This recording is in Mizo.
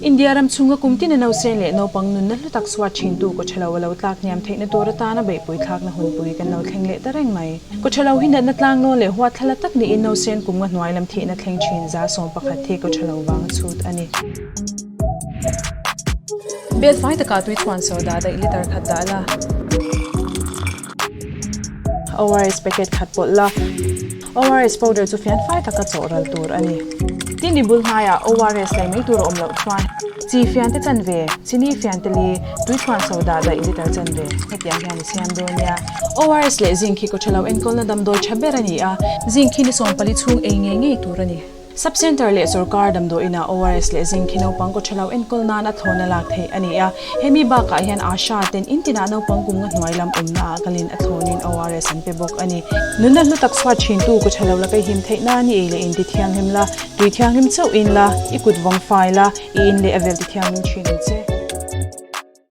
India ram chhunga kum tina nausen leh naupang nunna hlu tak chhuat thintu kawthalo a lo tlak hniam theihna tur atana beihpui thlakna hunpui kan lo thleng leh ta reng mai. Kawthalo hi natna tlangnawn leh huatthlala tak niin nausen kum nga hnuai lam thihna thleng thin 11% hi kawthalo vanga chhut a ni. Bel fai takah tui chhuan soda daih litre khat dah la. ORS packet khat pawlh la. ORS powder chu fian fai taka chawh ral tur a ni. Tin i bul hnaiah ORS lei mai tur a awm loh chuan chi fian te chan ve, chini fian te li, tui chhuan soda daih litre chan ve hetiang hian i siam dawn nia. ORS leh zinc hi kawthalo enkawlna damdawi tha ber a ni a, zinc hi ni 14 chhung ei ngei ngei tur a ni. Sub Centre leh sawrkar damdawiinah ORS leh zinc hi naupang kawthalo enkawl nan a thlawna lak theih a ni a. Hemi bakah hian Asha ten in tinah naupang kum nga hnuai lam awmna ah kalin a thlawnin ORS an pe bawk a ni. Nunna hlu tak chhuat thintu kawthalo laka i him theih nan i ei leh in ti thianghlim la, tui thianghlim chauh in la, i kut vawng fai la, i in leh a vel ti thianghlim thin ang che.